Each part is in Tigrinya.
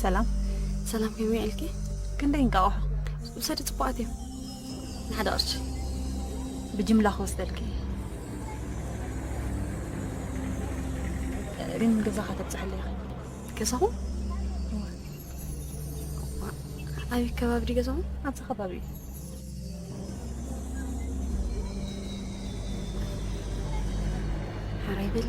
ሰላም። ሰላም፣ ከመይ ውዒልኪ? ክንደይ እንቃቑሖ? ውሰዲ፣ ጽቡቓት እዮም። ንሓደ ቅርሺ። ብጅምላ ክወስደልኪ። ግን ገዛኻ ተብጽሐለይ ኢኺ። ገዛኹም? ኣበይ ከባቢ ድዩ ገዛኹም? ኣብዚ ከባቢ እዩ። ሓራይ በሊ።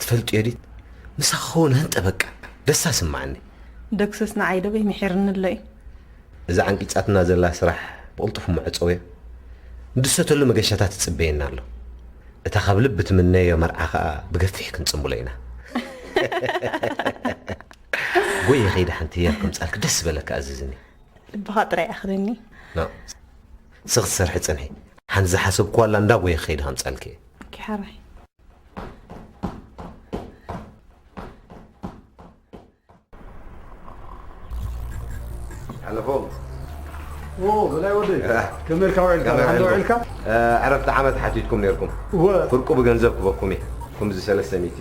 ትፈልጥዮ ዲት? ምሳኺ ክኸውን ህንጠ በቃ ደስታ ስምዓኒ። ደግስስ ንዓይ ደበይ ምሒርኒ ኣሎ እዩ። እዛ ዓንቂጻትና ዘላ ስራሕ ብቕልጡፍ ምዕጸውያ። ንድሰተሉ መገሻታት ትጽበየና ኣሎ። እታ ካብ ልቢ ትምነዮ መርዓ ከኣ ብገፊሕ ክንጽምብሎ ኢና። ጎየ ከይደ ሓንቲ ህያብ ከምጻልኪ ደስ ዝበለካ ኣዝዝኒ። ልብኻ ጥራይ ኣኽለኒ። ኖ። ስኽ ትሰርሒ ጽንሒ። ሓንቲ ዝሓሰብኩዋ ኣላ እንዳ ጎየ ከይደ ከምጻልኪ እየ። ኪ ሓራይ። ሓለፎም። ኦ፣ በላይ ወደይ። ከመይ ኢልካ ውዒልካ? ከመይ ደሓን ዶ ውዒልኩም? ውዒልካ? እ፣ ዕረፍቲ ዓመት ሓቲትኩም ነይርኩም። እወ። ፍርቁ ብገንዘብ ክበኩም እየ። ከምዚ ሰለስተ ሚእቲ።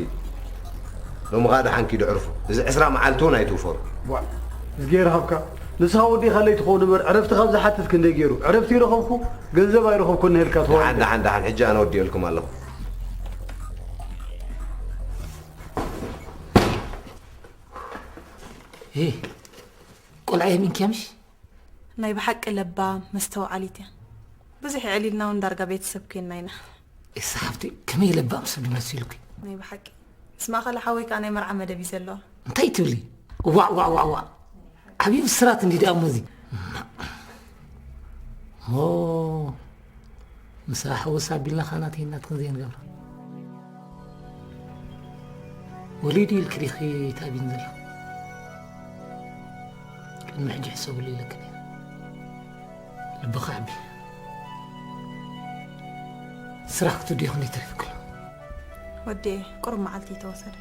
ሎሚ ኸኣ ደሓን ኪዱ ዕርፉ። እዚ ዕስራ መዓልቲ እውን ኣይትውፈሩ። ዋ፣ እዝጌር ሃብካ። ንስኻ ወዲኻለይ ትኸውን እምበር፣ ዕረፍቲ ካብ ዝሓትት ክንደይ ገይሩ። ዕረፍቲ ይረኸብኩ፣ ገንዘብ ኣይረኸብኩን ንህልካ ትኸውን። ደሓን፣ ደሓን፣ ደሓን። ሕጂ ኣነ ወዲኤልኩም ኣለኹ። ሄ፣ ቆልዓ የሚንኪያ ምሽ? ናይ ብሓቂ ለባም መስተውዓሊት እያ። ብዙሕ የዕሊልና እውን ዳርጋ ቤተሰብ ኮይንና ኢና። እሳ ሓፍቲ ከመይ ለባም ሰብ ድመሲሉኪ? ናይ ብሓቂ ምስ ማእኸለ ሓወይ ከዓ ናይ መርዓ መደብ እዩ ዘለዋ። እንታይ ትብሊ? ዋዕ ዋዕ ዋዕ ዋዕ። ዓብዪ ብስራት እንዲ ደኣ እሞ እዚ። ሞ ምሳ ሓወስ ኣቢልና ኻናተይ ናትክን ዘይንገብራ። ወሊዱ ኢልኪ ዲኺ ታቢን ዘለኺ? ቅድሚ ሕጂ ሕሰብሉ ኢለኪ ነይረ። ልብኺ ኣቢ። ስራሕ ክትውድዮ ክንደይ ተሪፍክሎ? ወዲኤ ቁሩብ መዓልቲ ተወሰደ።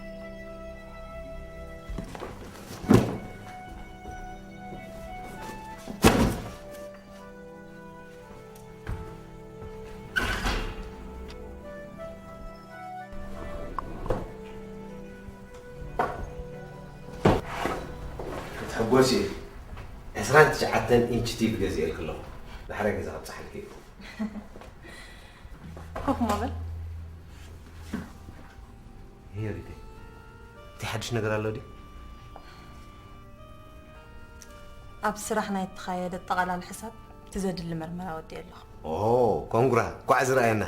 ክትሕጎሲ ኢኺ። ዕስራን ትሽዓተን ኢንች ቲቪ ገዚኤልኪ ኣለኹ። ዳሕራይ ገዛ ከብጽሓልኪ እየ። ኮፍ እሞ በል። ሄሪተይ፣ እቲ ሓድሽ ነገር ኣሎ ድዩ? ኣብ ስራሕ ናይ እተኻየደ ኣጠቓላሊ ሕሳብ እቲ ዘድሊ መርመራ ወዲኤ ኣለኹ። ኦ፣ ኮንግራ፣ እንኳዕ ዝረኣየና።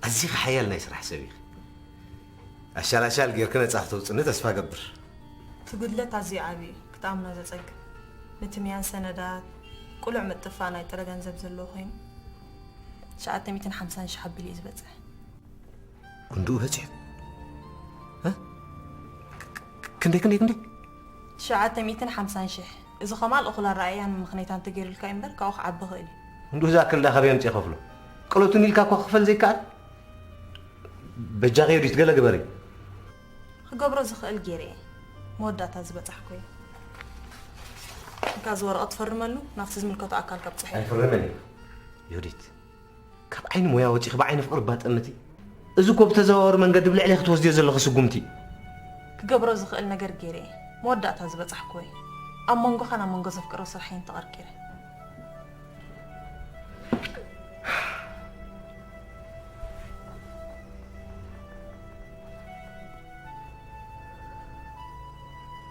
ኣዚኺ ሓያል ናይ ስራሕ ሰብ ኢኺ። ኣሻላሻል ጌርኪ ነጻ ክተውጽኒ ተስፋ ገብር። እቲ ጉድለት ኣዝዩ ዓቢ እዩ፣ ክትኣምኖ ዘጸግም። ንትምያን ሰነዳት፣ ቅሉዕ ምጥፋእ ናይ ጥረ ገንዘብ ዘለዎ ኮይኑ፣ ትሽዓተ ሚእትን ሓምሳን ሽሕ ኣቢሉ እዩ ዝበጽሕ። ክንድኡ በጺሑ? እ? ክንደይ፣ ክንደይ፣ ክንደይ? ትሽዓተ ሚእትን ሓምሳን ሽሕ። እዚ ኸማል እኹል ኣረኣእያን ምኽንያታን እንተገይሩልካ እዩ እምበር፣ ካብኡ ክዓቢ ይኽእል እዩ። ክንድኡ ዝኣክል ደኣ ካበይ ኣምጺኤ ከፍሎ? ቅለቱኒ ኢልካ እኳ ክኽፈል ዘይከኣል? በጃኺ ዮዲት፣ ገለ ግበሪ። ክገብሮ ዝኽእል ገይረ እየ። መወዳእታ ዝበጻሕኩ እየ። እንካ እዚ ወረቐት ፈርመሉ፣ ናብቲ ዝምልከቶ ኣካል ከብጽሐ እየ። ኣይፍርምን እየ። ዮዲት፣ ካብ ዓይኒ ሞያ ወጺኺ ብዓይኒ ፍቕሪ ባጠምቲ። እዚ እኮ ብተዘዋዋሪ መንገዲ ብልዕለይ ክትወስድዮ ዘለኺ ስጉምቲ። ክገብሮ ዝኽእል ነገር ገይረ እየ። መወዳእታ ዝበጻሕኩ እየ። ኣብ መንጎኻን ኣብ መንጎ ዘፍቅሮ ስርሐይን ተቐርቂረ።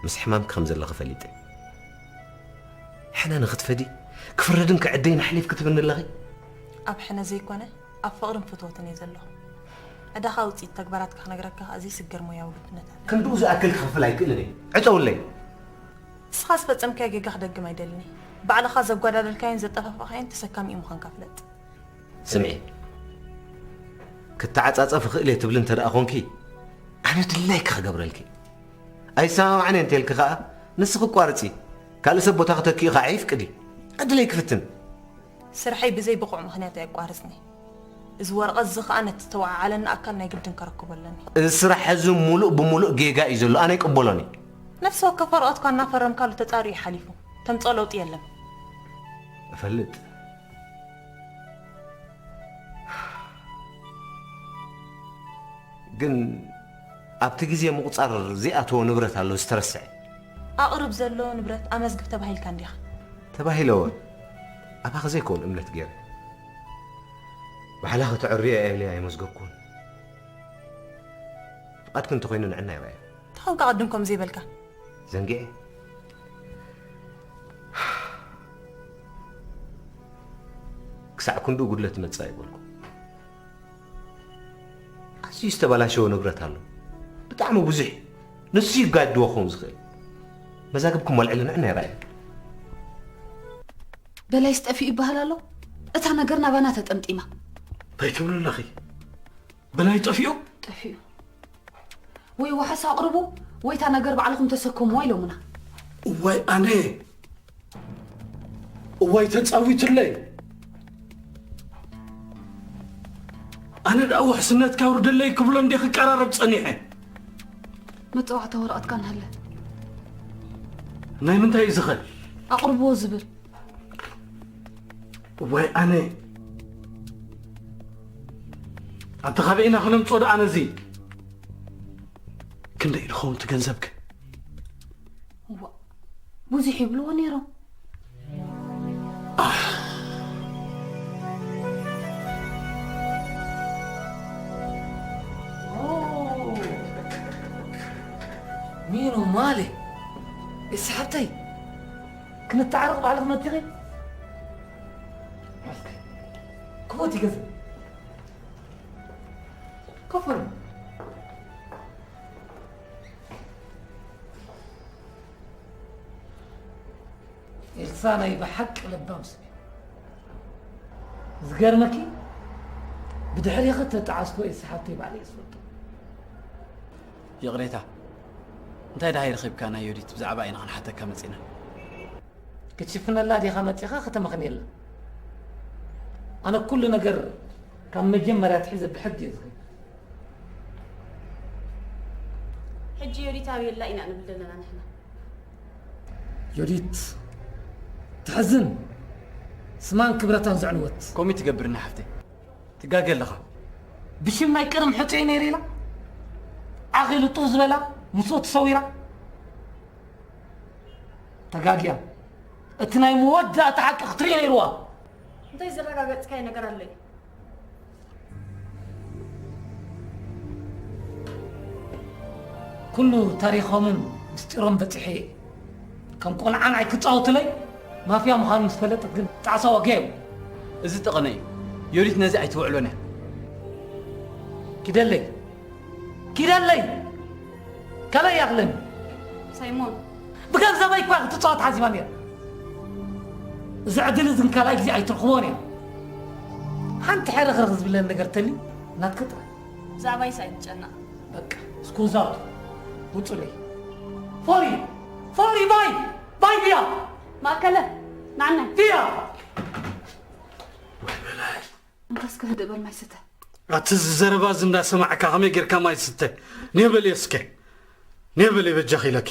ምስ ሕማምኪ ከም ዘለኺ ፈሊጠ። ሕነ ንኽትፈዲ ክፍረድን ክዕደይን ኣሕሊፍኪ ትብኒ ኣለኺ? ኣብ ሕነ ዘይኮነ ኣብ ፍቕርን ፍትወትን እየ ዘለኹ። ዕዳኻ ውጽኢት ተግባራትካ ክነግረካ ከኣ ዘይስገር ሞያዊ ግብነት ኣለኒ። ክንድኡ ዝኣክል ክኸፍል ኣይክእልን እየ። ዕጸውለይ። ንስኻ ዝፈጸምካዮ ጌጋ ክደግም ኣይደልን እየ። ባዕልኻ ዘጓዳደልካዮን ዘጠፋፋእካዮን ተሰካሚኡ ምዃንካ ፍለጥ። ስምዒ፣ ክተዓጻጸፍ እኽእል እየ ትብሊ እንተ ደኣ ኾንኪ፣ ኣነ ድላይኪ ክገብረልኪ። ኣይሰማማዕን እየ እንተልኪ ኸኣ፣ ንስኺ ኣቋርጺ፣ ካልእ ሰብ ቦታኺ ተኪኡ ኸዓ ይፍቅዲ። ዕድለይ ክፍትን። ስርሐይ ብዘይ ብቑዕ ምኽንያት ኣየቋርጽን እየ። እዚ ወረቐት እዚ ኸኣ ነቲ ዝተወዓዓለኒ ኣካል ናይ ግድን ከረክቦ ኣለኒ። እዚ ስራሕ እዚ ሙሉእ ብሙሉእ ጌጋ እዩ ዘሎ፣ ኣነ ኣይቅበሎን እየ። ነፍሲ ወከፍ ወረቐት እኳ እናፈረምካሉ ተጻርዩ እዩ ሓሊፉ። ተምጽኦ ለውጢ የለን። እፈልጥ። ግን ኣብቲ ግዜ ምቑጻር ዘይኣተዎ ንብረት ኣሎ ዝተረስዐ። ኣቕርብ ዘሎ ንብረት ኣመዝግብ ተባሂልካ እንዲኻ። ተባሂለወ። ኣባኺ ዘይከውን እምነት ገይረ። ባዕላ ከተዕርዮ እየ ኢለ ኣይመዝገብኩን። ፍቓድኪ እንተኾይኑ ንዕና ይረኣዮ። ተኾንካ ቅድም ከም ዘይበልካ። ዘንጊዐ። ክሳዕ ክንዱ ጉድለት መጻእ ይበልኩ። ኣዝዩ ዝተበላሸወ ንብረት ኣሎ። ብጣዕሚ ብዙሕ። ንሱ ይጋድዎ ክኸውን ዝኽእል። መዛግብኩም ኣልዕሉ ንዕና ይረኣዮ። በላይስ ጠፊኡ ይበሃል ኣሎ። እታ ነገር ናባና ተጠምጢማ። እንታይ ትብሉ ኣለኺ? በላይ ጠፊኡ? ጠፊኡ። ወይ ዋሕስ ኣቕርቡ፣ ወይ እታ ነገር ባዕልኹም ተሰከምዋ ኢሎምና። እዋይ ኣነ፣ እዋይ ተጻዊቱለይ። ኣነ ደኣ ውሕስነትካ ውርደለይ ክብሎ እንዴ ክቀራረብ ጸኒሐ። መጸዋዕታ ወረቐትካ ንሃለ። ናይ ምንታይ እዩ ዝኸል? ኣቕርብዎ ዝብል። እዋይ ኣነ፣ ኣንተ ካበይ ኢና ክነምጽኦ ደኣ ነዚ? ክንደይ እዩ ዝኸውን እቲ ገንዘብከ? እዋ፣ ብዙሕ ይብልዎ ነይሮም። ሚኖ ማሌ፣ እስ ሓብተይ፣ ክንተዓረቕ ባዕልኽ መቲኺ? ክቦት ይገዝእ። ኮፍ በሉ። ኤልሳ ናይ ብሓቂ ለባም ሰብ እዩ። ዝገርመኪ፣ ብድሕሪኺ ተጣዓስኩ ኤልሳ ሓብተይ ባዕለይ እየ ዝፈልጦ። ይቕሬታ፣ እንታይ ደሃይ ረኺብካ ናይ ዮዲት ብዛዕባ ኢና ክንሓተካ መጺና። ክትሽፍነላ ዲኻ መጺኻ ከተመኽንየላ? ኣነ ኩሉ ነገር ካብ መጀመርያ ኣትሒዘ ብሕጊ እየ ዝኸይድ። ሕጂ ዮዲት ኣበይ ኣላ ኢና ንብል ዘለና ንሕና? ዮዲት ትሕዝን ስማን ክብረታን ዘዕንወት። ከምኡ ትገብርኒ ሓፍተይ። ትጋገ ኣለኻ። ብሽም ናይ ቀደም ሕጹየ ነይረ ኢላ ዓኺሉ ጡብ ዝበላ ምስኡ ተሰዊራ። ተጋግያ። እቲ ናይ መወዳእታ ሓቂ ክትርኢ ነይርዋ። እንታይ ዘረጋገጽካዮ ነገር ኣሎ እዩ? ኩሉ ታሪኾምን ምስጢሮም በጺሐ እየ። ከም ቆልዓ ንዓይ ክጻወቱለይ ማፍያ ምዃኑ ምስ ፈለጠት ግን ጣዕሳ ዋጋ እዩ። እዚ ጠቐነ እዩ። ዮዲት ነዚ ኣይትውዕሎን እያ። ኪደለይ፣ ኪደለይ! ካልኣይ ይኣኽለኒ። ሳይሞን። ብገንዘበይ እኳ ክትጻወት ሓሲባ ነይራ። እዚ ዕድል እዚ ንካልኣይ ግዜ ኣይትረኽቦን እያ። ሓንቲ ሕርኽርኽ ዝብለኒ ነገር ተልዩ ናትኪ ጥራይ። ብዛዕባይስ ኣይትጨነቕ። በቃ፣ እስኩንዛቱ ውጹለይ። ፎሪ፣ ፎሪ፣ ባይ፣ ባይ ቢያ። ማእከለ፣ ንዓናይ። ቢያ። ወይ በላይ። እንካ እስከ ህድእ በል ማይ ስተ። ኣቲ እዚ ዘረባ እዚ እንዳሰማዕካ ከመይ ጌርካ ማይ ስተ? ኔበል እስከ። ኔበል በጃኺ ኢለኪ።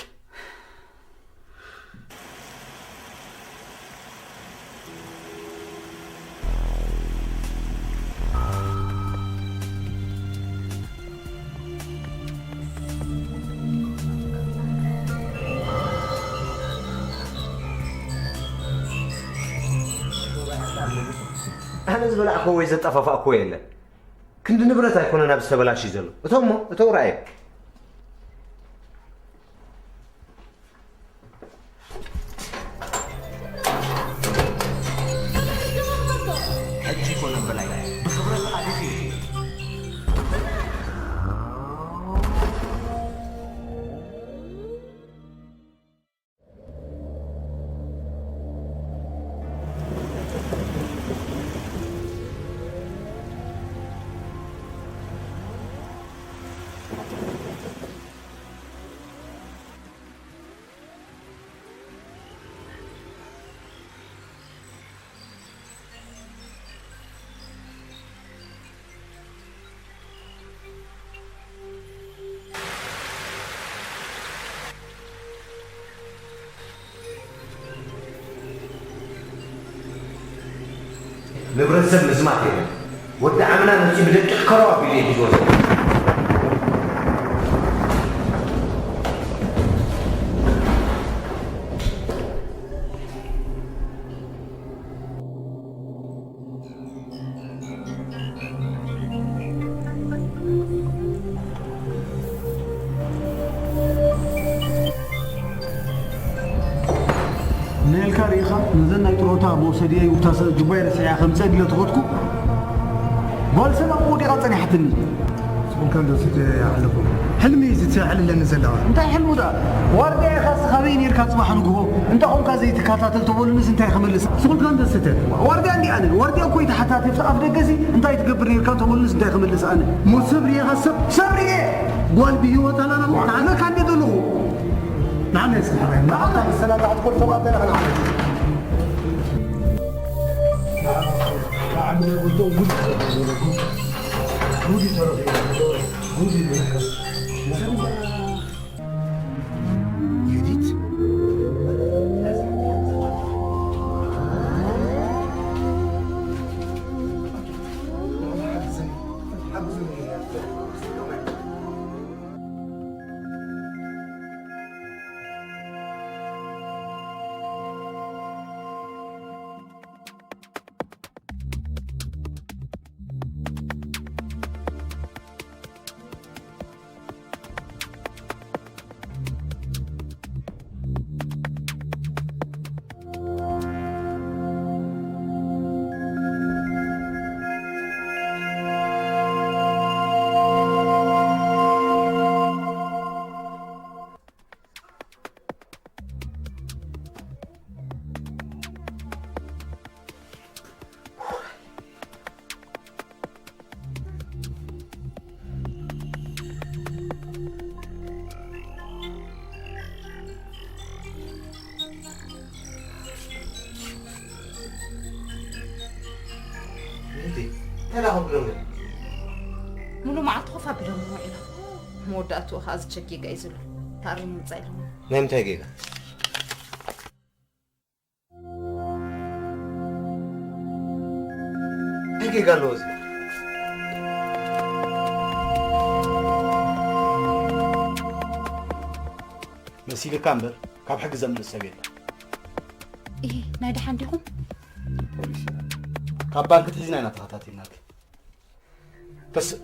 ኣነ ዝበላዕኮ ወይ ዘጠፋፋእኮ የለን። ክንዲ ንብረት ኣይኮነን ኣብዚ ተበላሽዩ ዘሎ። እቶም እሞ፣ እተው ረኣየ። ሕጂ ኮነ በላይ ብኽብረት ኣሊኺ። ንብረት ሰብ ምዝማት የለን። ወዲ ዓምና መፂኡ ብደቂ ከረው ኣቢሉ እዩ ሒዝዎ ዘሎ። ነልካ ርኢኻ ነዘን ናይ ጥሮታ መውሰድየይ ውታሰ ጅባይ ረሲዐ ከምፀ ድለ ተኸድኩ። ጓል ሰብ ኣብ ወዲቓ ጸኒሓትኒ። ስኹምካ እንዶ ስተ ይሓለፉ። ሕልሚ እዩ ዝትሕልለኒ ዘለዋ። እንታይ ሕልሙ ደኣ? ዋርድያ ኢኻ፣ እስኻ ካበይ ነርካ ጽባሕ ንግሆ? እንታይ ኾንካ ዘይትከታተል ተበሉንስ እንታይ ክምልስ? ስኹምካ እንዶ ስተ። ዋርድያ እንዲ ኣነ። ዋርድያ እኮ ይተሓታተፍ ኣፍ ደገሲ እንታይ ትገብር ነርካ ተበሉንስ እንታይ ክምልስ ኣነ? ሞ ሰብሪ ኢኻ ሰብ። ሰብሪ እየ። ጓል ብህይወት ኣላና። ኣነካ እንደ ዘለኹ። ንዓመ እስኪ ሓራይ። ንዓመ ሰላም ተዓት ኮል ፎቃ ተረኸ ንዓመ። ንዓመ ጉልቶ ጉድ ጉድ ይተረፍ። ጉድ ይበልከ። ዩዲት። ሙሉ መዓልቲ ኮፍ ኣቢሎም ውዒሎም። መወዳእትኡ ኸዓ ዝቸክ ጌጋ እዩ ዝብሉ። ታሪም ምምጻእ ኢሎም። ናይ ምንታይ ጌጋ? እንታይ ጌጋ ኣለዎ እዚ? መሲልካ እምበር፣ ካብ ሕጊ ዘምልጥ ሰብ የለን። እሂ፣ ናይ ደሓን ዲኹም? ፖሊስ ኢና። ካብ ባንክ ትሒዝና ኢና ተኸታቲልናኪ። ተስ-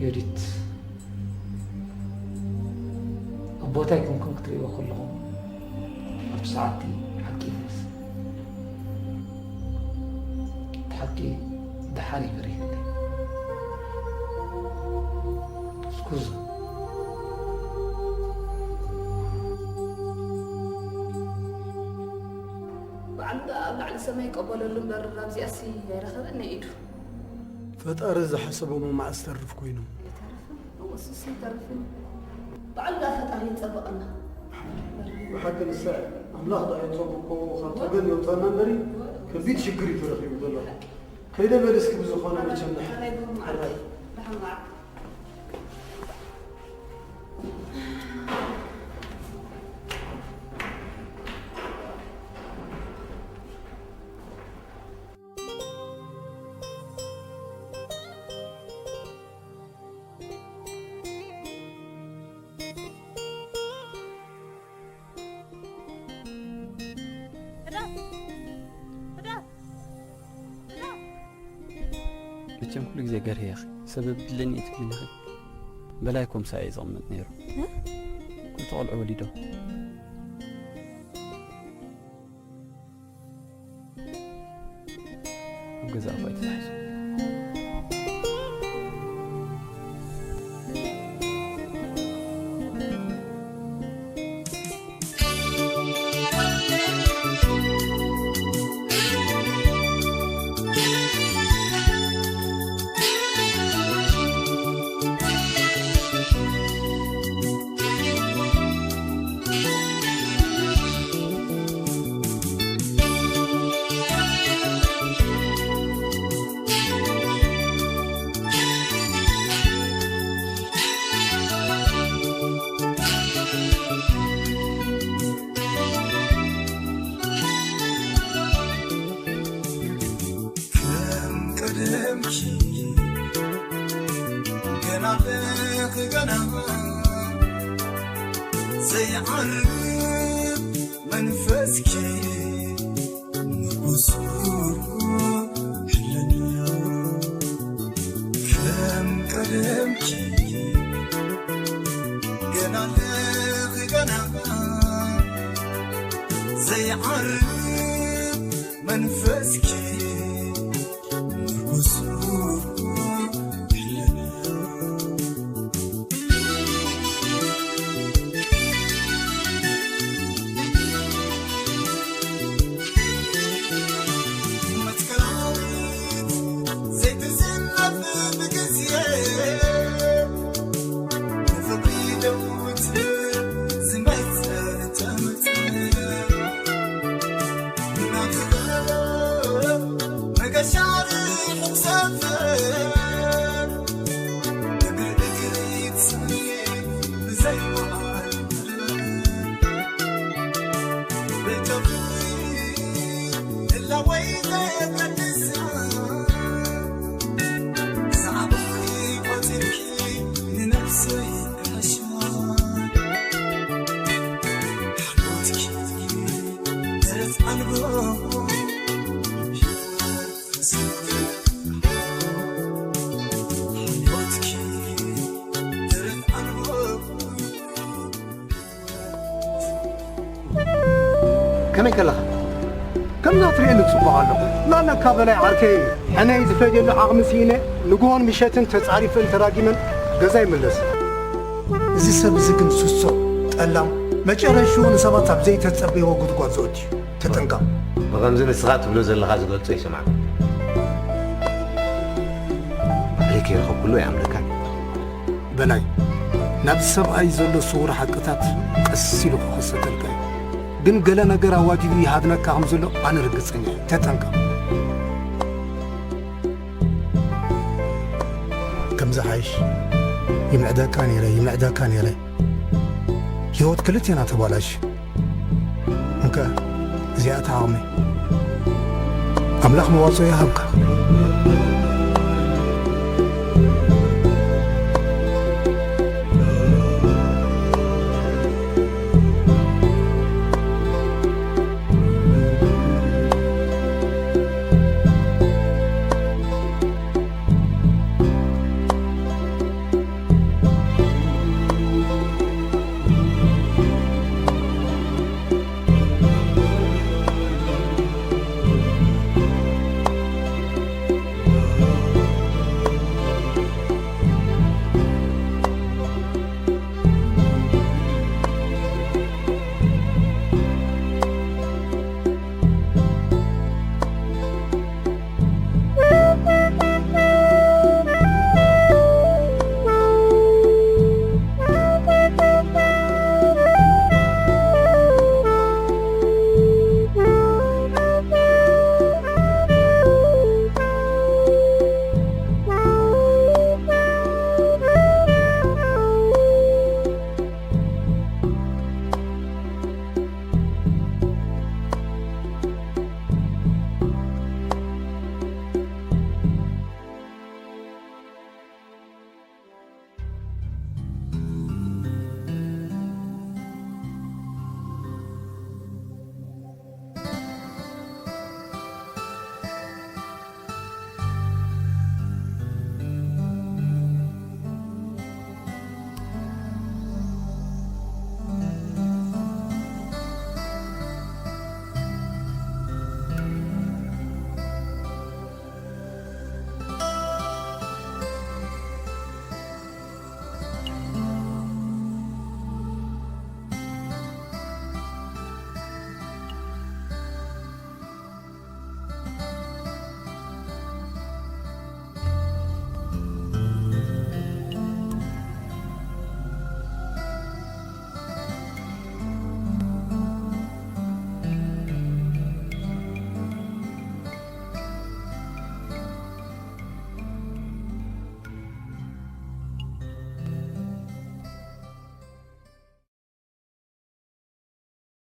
ዮዲት፣ ኣብ ቦታይ ኮንኩም ክትርእይዎ ከለኹም፣ ኣብቲ ሰዓትቲ ሓቂ እዩ ዝመስል። እቲ ሓቂ ደሓን እዩ በሪህለይ። ስኩዛ። በዓል እንዳ ኣብ ላዕሊ ሰማይ ይቀበለሉ እምበር ኣብዚኣሲ ኣይረኸበን ናይ ኢዱ። ፈጣሪ ዝሓሰቦ መማዕስ ተርፍ ኮይኑ። ኣይተርፍን፣ እወ፣ እሱስ ኣይተርፍን። በዓል እንዳ ፈጣሪ ይጸበቐና። ብሓቂ ንሳ እያ። ኣምላኽ ደኣ ይጸብቆ፣ ካብ ጸገም የውጸና እምበሪ፣ ከቢድ ሽግር እዩ ተረኺቡ ዘሎ። ከይደ በል እስኪ ብዝኾነ መቸም ደሓን። ደሓን መዓልቲ። መቸም ኩሉ ግዜ ገርህያ ኢኺ፣ ሰበብ ድለኒ እየ ትብልኒ ኢኺ። በላይ ኮምሳ እዩ ዝቕመጥ ነይሩ። እ? ክልተ ቆልዑ ወሊዶ። ኣብ ገዛ ኣባይ ተታሒዙ። ከም ቀደምኪ ገና ኣለኺ ገና ዘይዓርብ መንፈስኪ ንጉሱ ሕልና ከም ቀደምኪ ገና ኣለኺ ገና ዘይዓርብ መንፈስኪ ንጉሱ ሕልና ከመይ ከለኻ? ከምዛ ትርእየኒ ጽቡቕ ኣለኹ። ናነካ በላይ ዓርከይ፣ ሕነይ ዝፈድየሉ ዓቕሚ ስኢነ፣ ንግሆን ምሸትን ተጻሪፈን ተራጊመን ገዛ ይምለስ። እዚ ሰብ እዚ ግን ስሱዕ፣ ጠላም፣ መጨረሽኡ ንሰባት ኣብ ዘይተጸበይዎ ጉድጓድ ዝወድዩ። ተጠንቀቕ። ብኸምዚ ንስኻ ትብሎ ዘለኻ ዝገልጾ ይስማዕ። ብሬክ ይረኸብኩሉ ኣይኣምነካን። በላይ፣ ናብዚ ሰብኣይ ዘሎ ስዉር ሓቅታት ቀስ ኢሉ ክኽሰተልካ እዩ። ግን ገለ ነገር ኣዋዲዱ ይሃድነካ ከም ዘሎ ኣነ ርግጸኛ እየ። ተጠንቀቕ። ከምዚ ሓይሽ። ይምዕደካ ነይረ፣ ይምዕደካ ነይረ። ህይወት ክልቴና ተባላሽ። እንከ፣ እዚኣ እታ ዓቕመይ። ኣምላኽ መዋጽኦ ይሃብካ።